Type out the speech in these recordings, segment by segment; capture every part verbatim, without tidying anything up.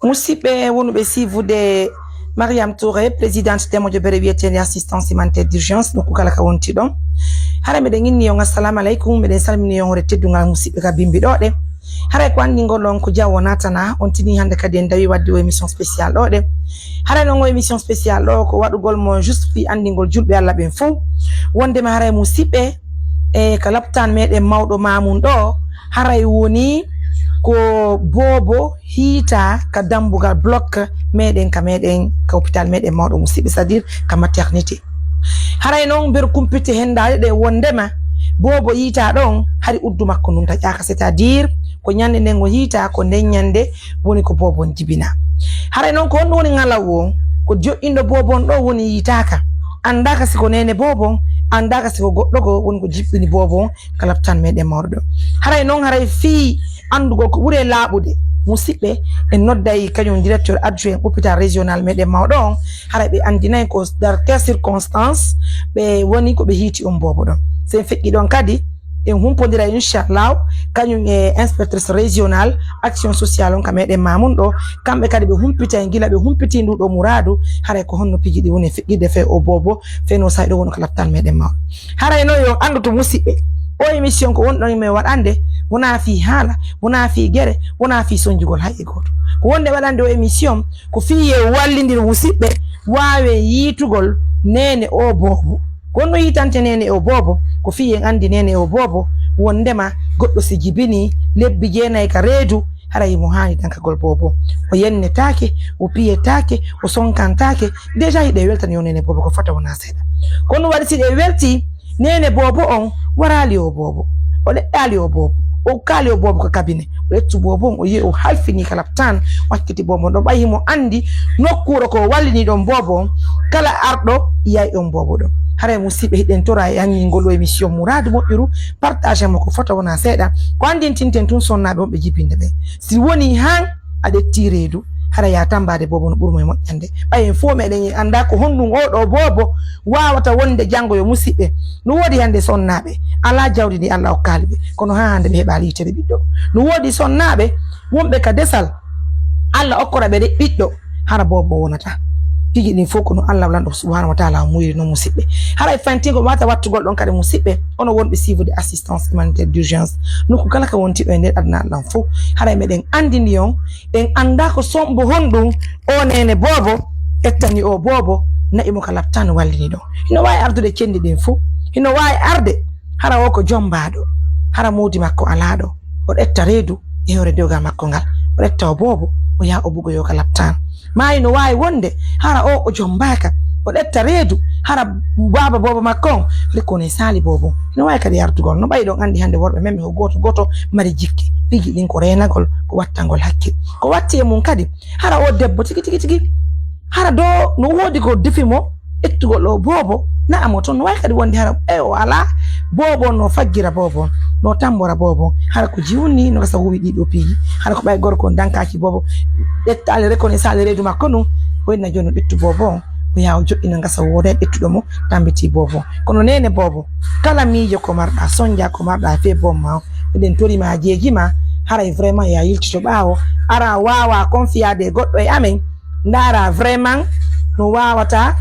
Musidɓe wonuɓe siivude Mariam Touré, présidente de moƴo bere wiyeteende assistance humanitaire d'urgence, nokku kala ka wonti ɗon. Hara meɗen inni on assalamu aleykum, meɗen salmini on hoore teddungal musidɓe ka bimbi ɗo ɗe. Haray ko anndingol on ko jawo natana, on tini hannde kadi en dawi wadde o émission spécial ɗo ɗe. Haray noon o émission spécial ɗo ko waɗugol mo juste fi anndingol julɓe Allah ɓen fof. Wondema haray musidɓe e ka laptan meɗen mawɗo Mamoun ɗo, haray woni ko boobo hiita ka dambugal bloc meɗen ka meɗen ka hôpital meɗen mawɗo musidɓe, c'est-à-dire ka maternité. Haray noon mbeɗa kumpiti henndaade ɗe wondema boobo yiita ɗon hari uddu makko ndun taƴaaka, c'est-à-dire ko ñande nden o yiita ko nden ñande woni ko boobo on jibina. Haray noon ko honɗum woni ŋalaw on? Ko joƴƴinɗo boobo on ɗo woni yiitaaka, anndaaka si ko neene boobo on, anndaaka si ko goɗɗo goo woni ko jiɓɓini boobo on ka laptan meɗen mawɗo ɗo. Haray noon haray fii anndugol ko ɓuri e laaɓude, musidɓe, en nodday kañum directeur adjoint hôpital régional meɗen mawɗo on, haray ɓe anndinay ko dans quelle circonstance ɓe woni ko ɓe hiiti on boobo ɗon. So en feƴƴi ɗon kadi, en humpondira inchallahu kañum e inspectrice régional action sociale on ka meɗen Mamoun ɗo, kamɓe kadi ɓe humpitay gila ɓe humpiti ndu ɗo muraadu, haray ko honno piiji ɗi woni e feƴƴirde fee o boobo, fee no sayɗo woni ka laptal meɗen mawɗo. Haray noon yo anndu to musidɓe, o émission ko wonɗon e men waɗande, wonaa fii haala, wonaa fii gere, wonaa fii sonjugol hay e gooto. Ko wonde waɗande o émission ko fii yo wallindir musidɓe waawe yiitugol neene o boobo. Ko honno yiitante neene o boobo? Ko fii en anndi neene o boobo wondema goɗɗo si jibini lebbi jeenayi ka reedu, haray mo haani dankagol boobo. O yennetaake, o piyetaake, o sonkantaake. Déjà hiɗe weltani yo neene boobo ko fota wonaa seeɗa. Kono waɗi si ɗe welti, neene boobo on waraali o boobo. O ɗeɗɗaali o boobo. O ukkaali o boobo ka kabine. O ƴettu boobo on, o yi'i o halfini ka laptan. O acciti boobo on ɗon. Ɓay himo anndi nokkuure ko wallini ɗon boobo on. Kala arɗo yiyay on boobo ɗon. Haray musidɓe hiɗen tora e anngingol o émission muraadu moƴƴuru. Partage mo ko fota wonaa seeɗa. Ko anndintinten tun sonnaaɓe wonɓe jibinde ɓe. Si woni han a ƴetti reedu, hara ya tambaade boobo no ɓuri mo e moƴƴande. Ɓay en fof meɗen en annda ko honɗum oo ɗoo boobo waawata wonde janngo yo musidɓe. No woodi hannde sonnaaɓe alaa jawdi ndi Allah okkaali ɓe, kono haa hannde ɓe heɓaali yitere ɓiɗɗo. No woodi sonnaaɓe wonɓe ka desal Allah okkora ɓe ɓiɗɗo, hara boobo wonata. Tigi ɗin fof ko no Allah lanɗo subhanahu wa taala o muuyiri noon musidɓe. Haray fanti ko wata wattugol ɗon kadi musidɓe, ono wonɓe siifude assistance humanitaire d'urgence. Nokku kala ka wonti ɗo e nder aduna Allah fof. Haray meɗen anndini on, en annda ko sombo honɗum o neene boobo ƴettani o boobo, na'i mo ka laptan wallini ɗo. Hino waawi ardude cenndi ɗin fof. Hino waawi arde hara o ko jombaaɗo, hara moodi makko alaa ɗo. O ƴetta reedu e hoore dewgal makko ngal. O ƴetta o boobo, o yaha o bugoyo ka laptan. Maayi no waawi wonde hara o o jombaaka. O ƴetta reedu hara baaba boobo makko on reconnaissaali boobo. No waawi kadi artugol. No ɓay ɗon anndi hannde worɓe men ɓe ko gooto gooto mari jikke. Piiji ɗin ko reenagol, ko wattangol hakke. Ko watti e mum kadi hara o debbo tigi, tigi, tigi. Hara do no woodi ko defi mo ƴettugol o boobo, na'a mo toon. No waawi kadi wonde hara e o alaa boobo on, no faggira boobo on, no tambora boobo on. Hara ko jiwni no gasa huwi ɗiɗo piiji. Hara ko ɓay gorko on dankaaki boobo, ƴettaali reconnaissaali reedu makko ndun, o inna jooni o ƴettu boobo on, o yaha o joɗɗina gasa wooda e ƴettuɗo mo, tambiti boobo on. Kono neene boobo, kala miijo ko marɗa, sonja ko marɗa e fee boobo ma on, miɗen tori ma jeeji ma, haray vraiment ya yiltito ɓaawo, ara waawa confiade e goɗɗo e amen, ndaara vraiment no waawata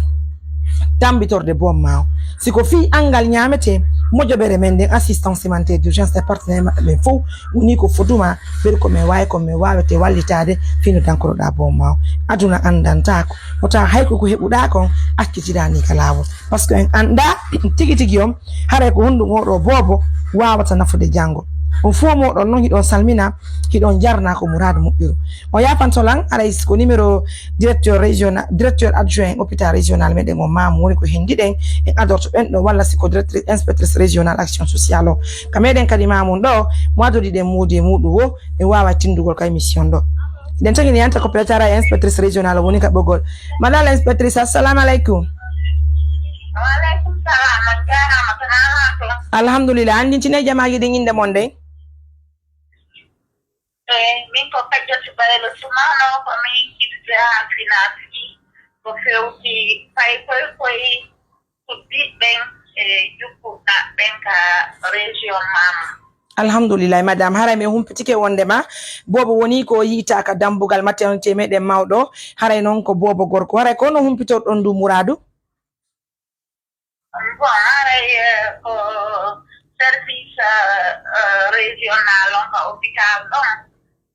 tambitorde boom ma o. Si ko fii anngal ñaametee, mojobere men nden, assistance humanitaire d'urgence e partenaire maɓɓe ɓen fow, woni ko foduma, ɓeɗe ko men waawi, ko men waawete wallitaade fii no dankoroɗaa boom ma o. Aduna anndantaako. Wota hay ko ko heɓuɗaa kon accitiraa nii ka laawol. Parce que en anndaa tigi tigi on, haray ko honɗum oo ɗoo boobo waawata nafude janngo. On fow mooɗon non hiɗon salmina, hiɗon jarna ko muraadu moƴƴuru. On yaafanto lan, haray ko numéro directeur régional, directeur adjoint hôpital régional meɗen on Mamoun woni ko hendiɗen, en adorto ɓen ɗo, walla si ko directrice, inspectrice régionale action sociale o. Ka meɗen kadi Mamoun ɗo, mo adoriɗen moodi e muɗum o, ɓe waawa tindugol ka émission ɗo. Eɗen tagi ne yanta ko peut-être hara inspectrice régionale o woni ka ɓoggol. Madame inspectrice, assalamu aleykum. Wa aleykum salam, on jaaraama, ko naamaa to? Alhamdulillah, anndintine jamaaji ɗin innde mon ɗen. Eey, min ko Kajjatu Baylo Sumano, ko min kirja finaaji ko fewti paykoy koy suddiiɓe ɓen e jukkuɗaaɓe ɓen ka région Mamoun. Alhamdulillahi, madame. Haray mi humpitike wondema boobo woni ko yiita ka dambugal maternité meɗen mawɗo. Haray noon ko boobo gorko. Haray ko no humpitorɗon ndu muraadu? Bon, haray eh, ko service eh, eh, régional on ka hôpital ɗon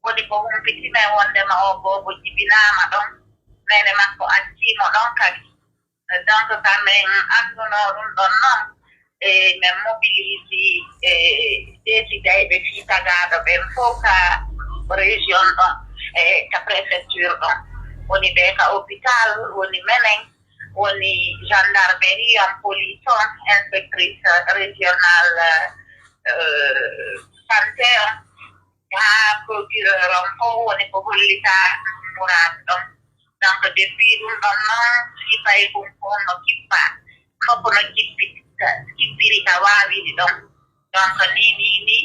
woni ko humpiti men wondema o boobo jibinaama ɗon, neene makko accii mo ɗon kadi. Donc, ka men annduno ɗum ɗon noon, e men mobilisi e desidayɓe fii tagaaɗo ɓen fof ka région ɗon e ka préfecture ɗon. Woni ɓe ka hôpital, woni menen, woni gendarmerie on, police on, inspectrice régionale euh, santé on, haa procureur on fof woni ko hollita muraadu ɗon. Donc, depuis ɗum ɗon noon, si fayi ɗum fof no kippa, fof no kippita, kippiri ka waawiri ɗon. Donc, ni, ni, ni,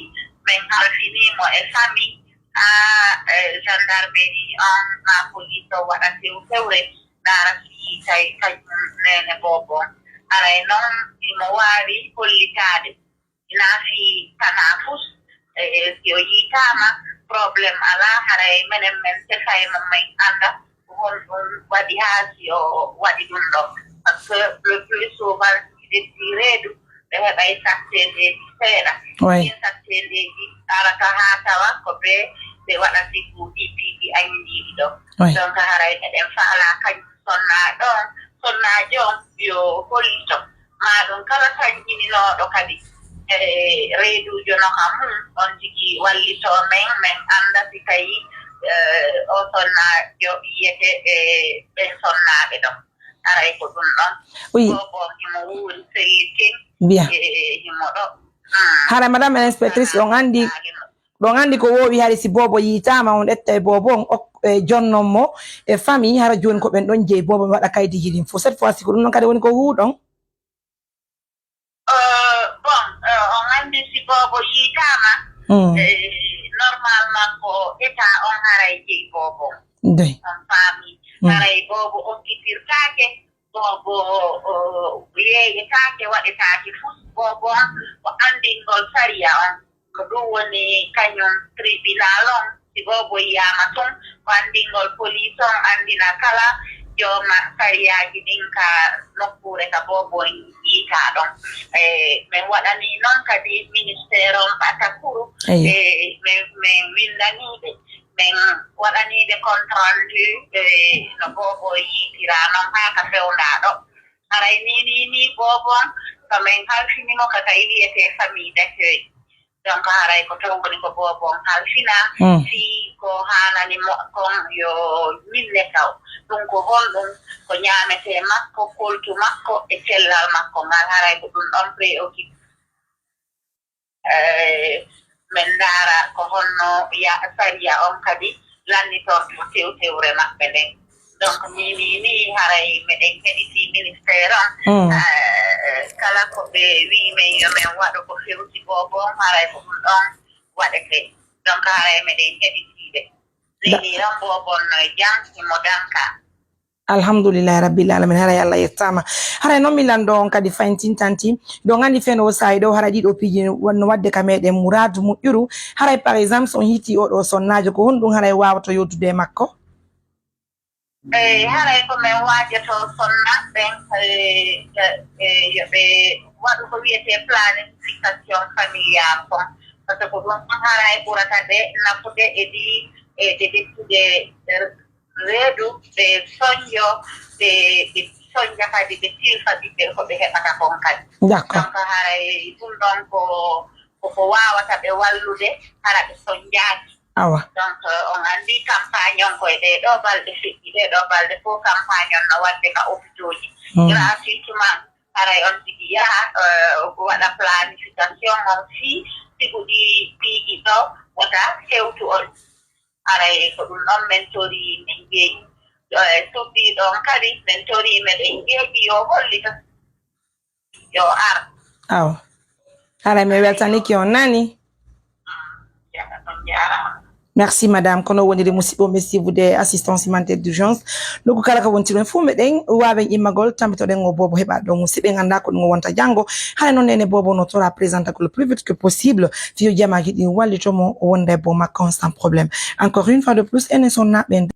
min halfinii mo e famille, haa eh, gendarmerie on, maa police o waɗa few fewre, ndaara si tawi kañum neene boobo on. Haray noon, imo waawi hollitaade. Ina fii tanafus, e, e, si o yiitaama, problème alaa, haray menen men tefa e mum, men annda ko honɗum waɗi haa si o waɗi ɗum ɗo. Parce que le plus souvent, si ɓe ƴetti reedu, ɓe heɓay sattendeeji seeɗa. Oui. Ɗin sattendeeji arata haa tawa ko ɓe, ɓe waɗa sibu ɗi piiji añindiiɗi ɗo. Oui. Donc, haray meɗen faalaa kañum sonnaaɗo on, sonnaajo on, yo hollito. Maa ɗum kala sañƴininooɗo kadi e reeduujo no ka mum, on tigi wallitoo men, men annda si tawi eh, o sonnaajo yiyete e ɓen sonnaaɓe ɗon. Haray ko ɗum ɗon. Oui. Boobo himo wuuri sellitin. Bien. E himo ɗo. Mm. Haray, madame inspectrice, on anndi, ɗon anndi ko woowi hari si boobo yiitaama, on ƴetta e boobo on, ok, e jonnon mo e famille, hara jooni ko ɓen ɗon jeyi boobo mi waɗa kaydiiji ɗin fof. Cette fois ci ko ɗum ɗon kadi woni ko huuɗon. Euh, bon, euh, on anndi si boobo yiitaama, Mm. eh, normalement ko état on haray jeyi boobo. Dey. On faami. Mm. Haray boobo okkitirtaake, boobo o, yeeyetaake, waɗetaake fus. Boobo on ko anndingol sariya on. Ko ɗum woni kañum tribunal on. Si boobo yiyaama tun, ko anndingol police on anndina kala jooma sariyaaji ɗin ka nokkuure ka boobo on yiitaa ɗon. E, min waɗanii noon kadi ministère on ɓatakuru. Eyo. E, min, min winndanii ɓe. Min waɗanii ɓe compte rendu, e, no boobo yiitiraa noon haa ka fewndaa ɗo. Haray ni, ni, ni boobo on, ko min halfini mo ka, ka wiyetee famille d'accueil. Donc, haray ko ton woni ko boobo on halfina, Mm. fii ko haanani mo kon yo ñinne taw. Ɗum ko honɗum? Ko ñaametee makko, koltu makko, e cellal makko ngal. Haray ko ɗum ɗon préoccupé. Eh, min ndaara ko honno ya-, sariya on kadi lannitorto tewtewre maɓɓe nden. Donc, ni, ni, ni, haray meɗen heɗiti ministère on. Mm. Eh, kala ko ɓe wi'i men yo men waɗu ko fewti boobo on, haray ko ɗum ɗon waɗete. Donc, haray meɗen heɗitiiɓe. Ni, Da- ni, on boobo on no e jam, himo danka. Alhamdulillahi rabbil alamin, haray Allah yettaama. Haray noon mi lanndo on kadi fayin tintanti, ɗon anndi feno o saa'i ɗo, haray ɗiɗo piiji wonno waɗde ka meɗen muraadu moƴƴuru. Haray par exemple, so on hiiti oɗo sonnaajo, ko honɗum haray waawata yottude e makko? Eyi, haray ko min waajoto sonnaaɓe ɓen, e, e, e, yo ɓe waɗu ko wiyetee planification familiale kon. Par ce que ko ɗum haray ɓurata ɓe nafude e ɗi, e ɓe ƴettude reedu, ɓe sonjo, ɓe, ɓe sonja kadi, ɓe tilfa ɓiɓɓe ko ɓe heɓata kon kadi. D'accord. Donc, haray ɗum ɗon ko, ko, ko waawata ɓe wallude, hara ɓe sonjaaki. Awa. Donc, euh, on anndi campagne on ko e ɗee ɗoo balɗe feƴƴi, ɗee ɗoo balɗe fof campagne on no waɗde ka hôpitaux ji. Mm. Gratuitement, haray on tigi yaha, euh, waɗa planification on fii sibu ɗi piiji ɗo wota hewtu on. Haray ko ɗum ɗon min torii, min jeyi. Ɗo e suddiiɗo on kadi, min torii, meɗen jeeɗi yo hollita. Yo ar. Awa. Haray mi weltanike on nani. Jaaraama, on jaaraama. Merci madame. Kono woniri musidɓe, merci vous de assistance humanitaire d'urgence. Nokku kala ko wonti ɗon fof meɗen waawen immagol, tampitoɗen o boobo heɓa ɗon. Musidɓe, en annda ko ɗum o wonta janngo. Hara noon nene boobo no tora présentagol plus vite que possible. Fiyo jamaji ɗin wallitomo o wonda e bo makko on sans problème. Encore une fois de plus, enen sonnaɓe en